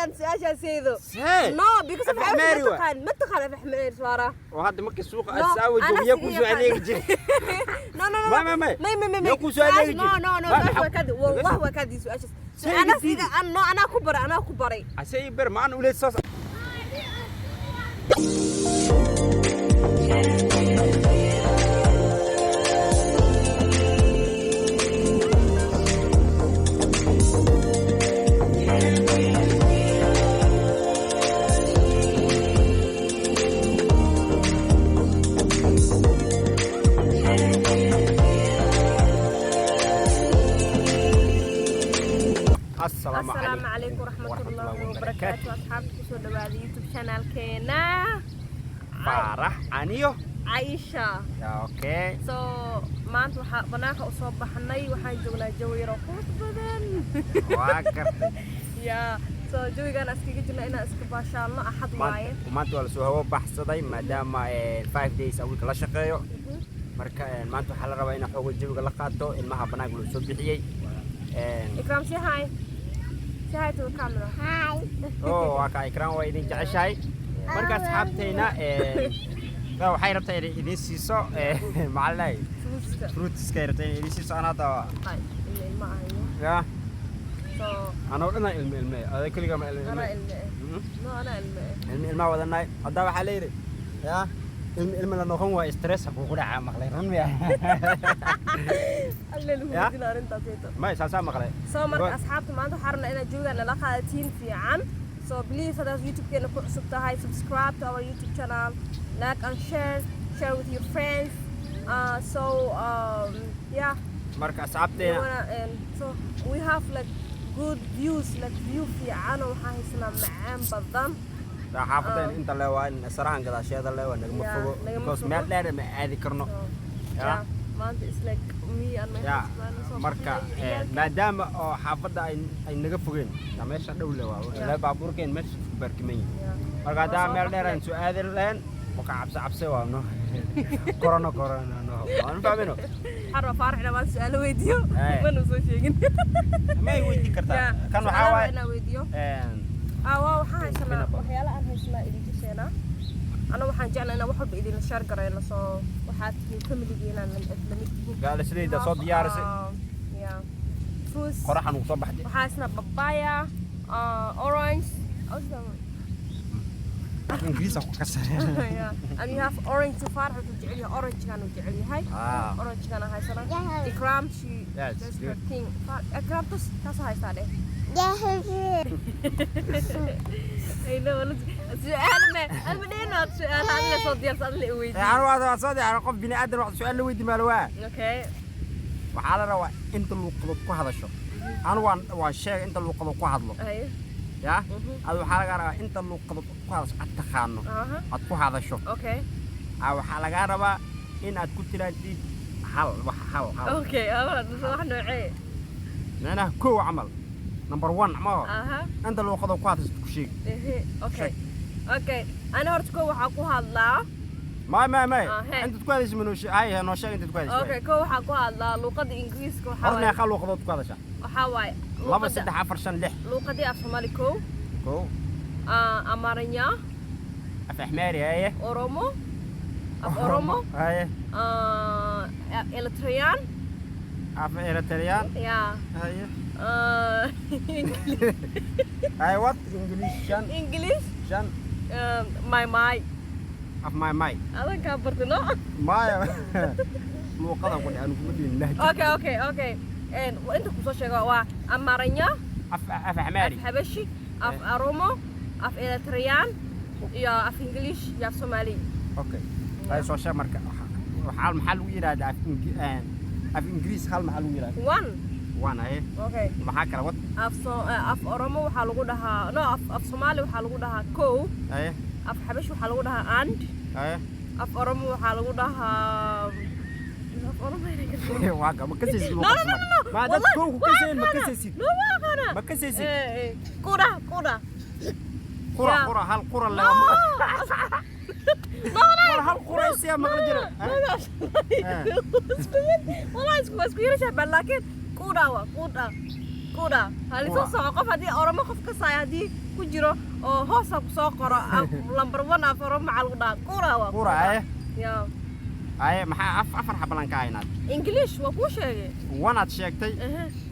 Yaqaan su-aashaaseydo. See? No, because af Af Xabashi Axmaari ma waa. taqaan, ma taqaan af Axmaari, Faarax. Oo hadda markii suuqa No, asaawa anaa joogiya si ku soo yaqaan. adeegi jiray. No. Ma. May. Yaa ku soo adeegi No, jiray? no. Ma- Su-aasha maxaa- waa kaadi, wallah, waa kaadi su-aashaas. See iga Anaa diidi. siga an, no, anaa ku baray, anaa ku baray. Ase ii ber maan uleed saas. Assalaamu Asalaamu calaykum waraxmatullaahi wabarakaatu. Asxaabta, kusoo dhawaada YouTube channelkeena. Faarax aniyo Caisha. Okay. So maanta waxaa banaanka usoo baxnay, waxaan joognaa jawi yaroo qurux badan. Waa gartay. Yeah, so jawigaan iskaga jirna inaan iska baashaalno, Axad waaye. Maanta waa lasoo hawo baxsaday maadaama 5 days a week la shaqeeyo. Marka maanta waxaa la rabaa in xoogo jawiga la qaato, ilmaha banaanka loo soo bixiyey. Ikram, say hi. Say hi to the camera. Hi. Oo waa ka Ikraam, waa idin jeceshahay. Marka asxaabtayna waxay rabtaa inay idin siiso, maxaa la dhahay? Fruitska. Fruitska ay rabtaa inay idin siiso. Ana hadda Hi, ilma ilma ahayo. Ya. So anoo dhan ilmo ilme, aday keligaa ma ilmo ilme? Anaa ilme eh. No, anaa ilme eh. Ilmo ilmaa wadanahay. Hadda waxaa la yidhi ya ilmo ilma la noqon waayo, stress ha kugu dhacaa, maqlay, run miya? Alle lagu Ya? weydiin arrintaas eeto. May saasaa maqlay. So marka asxaabta, maanta waxaa rabnaa inaad jawigaan nala qaadatiin fiican. So please, haddaad YouTube-keena ku cusub tahay, subscribe to our YouTube channel, like and share, share with your friends. So yeah. Marka We asxaabteena wanna, and so we have like good views, like view fiican oo waxaan haysanaa macaan badan. Xaafadeen inta le waa in sarahan gadaasheeda le waa, nagama Yeah, fogo nagama because fogo. meel dheer ma aadi karno. So Ya. yeah, maanta is like me and my Ya husband soo marka baxnay, ciyaalka. Maadaama oo xaafadda ay naga fogeen, yaa meesha dhow le waa Yeah. le baabuurkeen meesha ku baarkiman yihiin. Marka Waa haddaa soo meel dheer baxnay. aan soo aadi lahayn, waka cabse cabse waa no corona corona, no waan fahmino. Waxaan rabaa Faarax inaan maanta su'aalo weydiiyo. Hey. Mana soo sheegin. Ma ay weydiin kartaa. Yeah, Kan waxaa su'aalaha waaye inaan weydiiyo. Ah, waa waxaan haysanaa Peanut butter. waxyaala aan haysanaa idin tuseenaa. Ana waxaan jeclaa inaan wax walba idinla share garayno, soo waxaad tihiin familigiinaan lamid tihiin. Gaalisidayda soo diyaarisay. Yeah. Fruits. Qoraxan ugu soo baxday. Waxaa haysnaa papaya, orange. What's that one? Ingiriisa ku kasareen. Yeah. And you have orange. So Faarax wuxuu jecel yahay orange-gan uu jecel yahay. Ah. Orange-gan aan haysanaa. Ikram, she Yeah, it's that's her good. thing. Ikram, tus taas haystaa dheh. I know, su'aal ma ma dhehno, su'aal adiga soo diyaarsa, adiga i weydii. Anu waa soo diyaar, qof bini aadan wax su'aal la weydi maalo waa. Okay. Waxaa la rabaa inta luuqadood ku hadasho. Anu waan sheegay inta luuqadood ku hadlo. Haye. Ya ad waxaa lagaa rabaa inta luuqadood ku hadasho aad taqaano aad ku hadasho. Okay. Ah, waxaa lagaa rabaa in aad ku tiraadid hal wax, hal hal. Okay, wax noocee? Micnaha kow camal, number one ma inta luuqadood ku hadasho ku sheeg. Ehe, okay. Okay. Ana horta kow waxaa ku hadlaa May. Ah, he. Intaad ku hadasho ma noo sheeg, hay noo sheeg intaad ku hadasho. Okay, kow waxaa ku hadlaa luuqadda Ingiriiska, waxaa Hor waaye meeqa luuqadood ku hadashaa? Waxaa waaye Laba, luuqadda saddex, afar, shan, lix. Luuqadii af Soomaali kow. Kow. Amaranya. Af Axmaari, haye. Oromo, af Oromo. Haye. Eritrean. Af Eritrean. Yeah. Haye. Haye, what English, shan. English. Shan. My my. Af my my. Adan kaa bartay, no? Maya, luuqadan ku dhacan kuma dhihin lahjad. Okay. And inta kusoo sheego waa Amaranya, af af Axmaari, Xabashi, af Oromo, af Eritrean iyo af English iyo af Soomaali. Okay, ay soo sheeg. Marka waxaa maxaa lagu yidhahdaa af Ingiriis hal maxaa lagu yidhahdaa? One. One, haye. Okay. Maxaa kale wad? Af so af Oromo waxaa lagu dhahaa, no, af Soomaali waxaa lagu dhahaa kow. Haye. Af Xabashi waxaa lagu dhahaa and. Haye. Af Oromo waxaa lagu dhahaa, af Oromo inay ka Waa ka ma kasaysid? No. Ma dad Wallahi, kow ku waa kasayn, ma aqaana. kasaysid? No, waa aqaana. Ma kasaysid? Eh, eh. Qura, qura. Qura. Yeah. Qura, hal qura No. le. No. Qura, hal qura isiya maqla jira. No, no. Isku mid. Wallahi isku yara shabahan, laakiin qura waa qura. Qura. Hali soo Qura. soco qof haddii Oromo qof ka saaya haddii ku jiro oo hoosa ku soo qoro number 1 af Oromo maxaa lagu dhahaa? Qura waa. Qura, aye. Yeah. Aye, maxaa afar xabalan ka haynaad? English waa kuu sheegay. Wanaad sheegtay.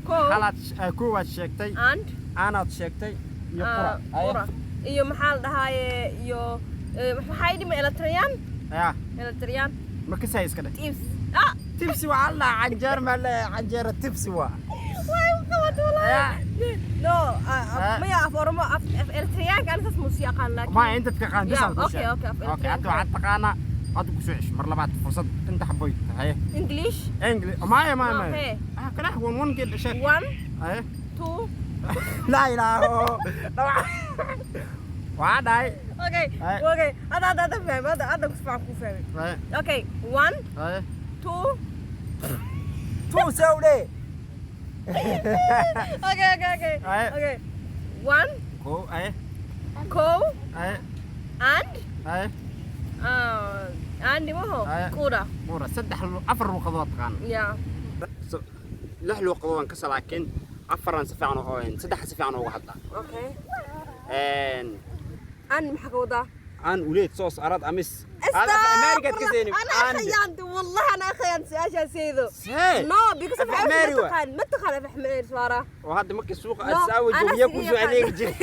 Kow. Halaad koowaad sheegtay. And aanaad sheegtay iyo qura. Aye. Qura iyo maxaa la dhahaaye iyo maxaa ii dhimay? Eritrean. Ya. Eritrean. Ma kasay iska dheh. Tips ah. Tibsi waxaa la dhahaa canjeer, maa la canjeera tibsi waa. Way u qabat wallahi. Ya. No, maya, af Oromo, af Eritreanka ani saas muusi aqaan, laakiin Ma inta taqaan Yeah, bisa. okay, af okay, hadda waxaad taqaanaa, hadda ku soo cesho mar labaad fursad inta xaboy haye. English. English maya maya maya. Okay. Ah, kala one one get sheeg. One. Haye. Two. Laa ilaaho, waxaa dhahay. Okay. Aye. Okay, hadda fahmay, hadda ku fiican ku fahmay. Haye. Okay, one. Haye. Two. Two sawde. Okay. Aye. Okay, one. Ko haye. Kow. Haye. And haye. And maho. Aye. Qura. Qura, saddex afar luuqadood taqaana. Yeah. Lix luuqadood aan ka salaakin, afaran si fiican oo saddex si fiican uga hadlaa. Okay. Een and maxaa ka wadaa? Aan uleed soos arad amis هذا في امريكا تكسيني. انا خيانت والله، انا خيانت سؤال سيدو. See. No, because af Axmaari ma waa. taqaan, ma taqaan af Axmaari swara. Oo hadda markii suuqa No, aad saawi ana joogiya ku sidii soo adeegi yaqaan. jiray.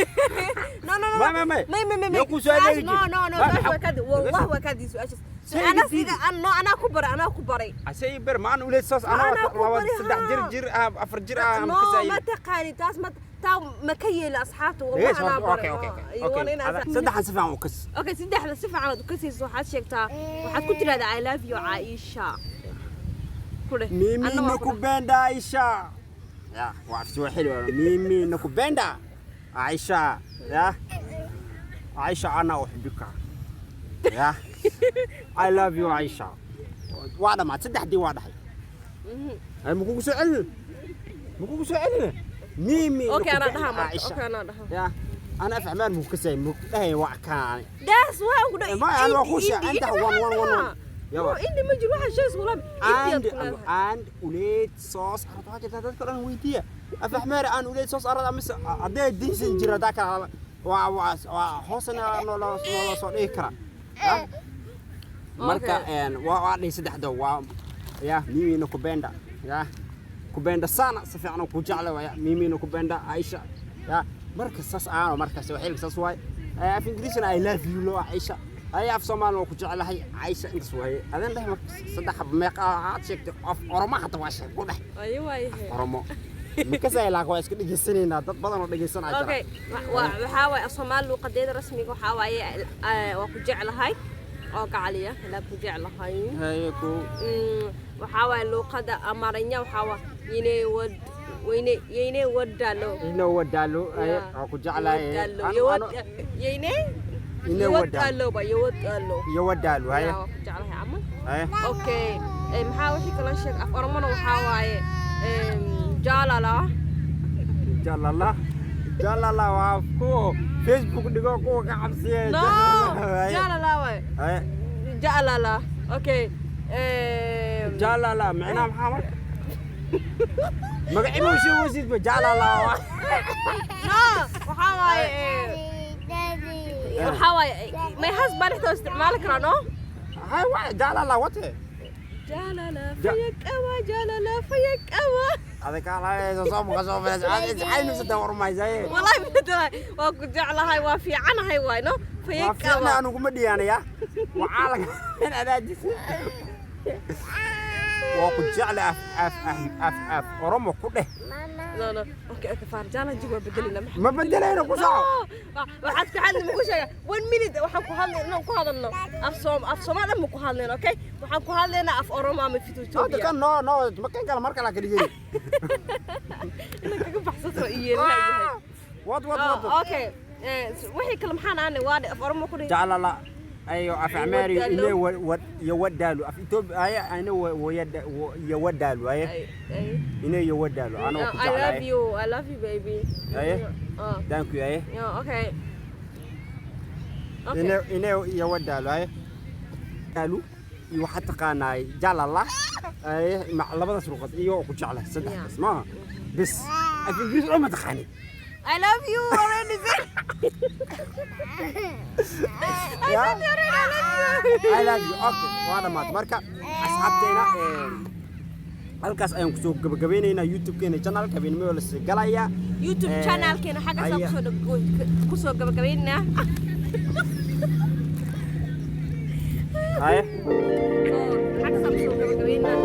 No. Ma ma. May may. Yaa ku soo adeegi No. jiray. No. Ma- Su'aasha waa kaadi, wallah waa kaadi su'aashaas. Say ana diidi. sida an no, anaa ku baray, anaa ku baray. Asay ber ma aan uleed soos Ma ana anaa ku laba bari, saddex haa. Jir jir ah, afar jir ah no ama kasay. Ma taqaani taas, ma taa ma ka yeeli asxaabta, wallah anaa baray. Okay. You want Okay, saddexan si fiican u kas. Okay, saddexda si fiican aad u kasayso, waxaad sheegtaa, waxaad ku tiraahdaa "I love you, Aisha" ku dheh. Mimi Anna waa ku dheh. Nakupenda, Aisha. Ya, waa af Swahili waa. Mimi nakupenda, Aisha. Ya. Aisha, ana uxibuka. Ya. I love you, Aisha. Waa dhamaad saddexdii waa dhahay. Ay, ma kugu soo celin? Ma kugu soo celin? Mimi Okay, anaa nakupenda dhahaa marka. Aisha. Okay, anaa dhahaa. Ya. Ana af Axmaar muu kasay muu dhahay waa kaan. That's why aan ku dhahay. Ma ana waa ku sheegay inta one one one one. Yawa. Indi ma jiro waxa sheegaysa walaal. And and uleed soos arad waxaa jirta dadka dhan weydiiya af Axmaar aan uleed soos arad amise haddee dinsan jira hadaa kala waa hoosna noola soo dhigi kara. Ya? Marka waa dhihi saddexda waa ya mimi nakupenda, ya kupenda sana, si fiican ku jecla waya mimi nakupenda, Aisha. Ya, marka saas aano markaas waxay saas waay. Af Ingiriisna "I love you" loo Aisha ay, af Soomaali waa ku jeclahay, Aisha, intaas waaye. Adan dheh marka saddex xab meeqa aad sheegtay? Af Oromo hata waa sheeg ku dheh. Ayo waayahay. Oromo makasay laakiin waa iska dhegeysanaynaa, dad badan oo dhegeysanaya jira. Okay, waxaa waaye Soomaali luqadeeda rasmiga waxaa waaye waa ku jeclahay oo gacaliya ilaa ku jeclahay. Haye ku. Waxaa waaye luqada Amaranya waxaa waa yine wad weyne yeyne wadalo. Inoo wadaalo, haye, waa ku jeclahay. Wadalo yeyne Ine wadalo ba yawadalo. Iyo wadaalo, haye. Waa ku jeclahay camal. Haye. Okay, maxaa wixii kala sheeg? Af Oromona waxaa waaye jaalala. Jalala jalala waa kuwa Facebook dhigo kuwa ka cabsiya. No, jaalala waaye. Haye. Jaalala, okay. Jalala macnaha maxaa marka magacii ma sheegaysid ba jalala waa? No, waxaa waaye waxaa waaye my husband xitaa isticmaali karaa, no. Hay waa jalala wate. Jaalala fayaq awa, jaalala fayaq awa. Adaka la soo muqa soo filas aad isxaynu sadda warmaysaye. Wallahi billahi waa ku jeclahay, waa fiicanahay waay, no. Waa fayaq fiicna awa. Anugu kuma dhiyaanaya waxaa laga in adaajis waa ku jecla af af af af af Oromo ku dheh. No, okay, faar challenge waa bedelina. Ma bedelayno, ku soco. Waxaad ku hadli ma ku sheega one minute, waxaan ku hadlay inaan ku hadalno af soom af Soomaali dhan ma ku hadlayno. Okay, waxaan ku hadlaynaa af Oromo ama fit Hadda Ethiopia. Kan no no ma kan kale mar kale ka dhigay. Inaan kaga baxsato iyo leeyahay. Wad wad wad. Okay, wixii kale maxaan aanay waa af Oromo ku dhihi. Jaclala ayo af Axmaari. Wadalo. Ine wad iyo wadaalo af Ethiopia ay ine wayada iyo wadaalo ay. Ay, ay. Ine iyo wadaalo anoo ku I love jeclahay. you, I love you, baby. Aye. Oh. Thank you, ay. Yeah, okay. Okay. Ine iyo wadaalo ay daalu iyo waxaad taqaanaa jalala ay mac labadaas luqad iyo ku jeclahay saddexdaas maaha bis. Af Ingiriis oo ma taqaanid. I love you already said. I Yeah? said already I love you. I love you. Okay, waa dhamaatay. Marka asxaabteena, halkaas ayaan kusoo gabagabeynaynaa YouTube-keena channelka habeenimo la sii galaya. YouTube channelkeena xaggaas aya. Kusoo gabagabeynaa. Haye. So xaggaas kusoo gabagabeynaa.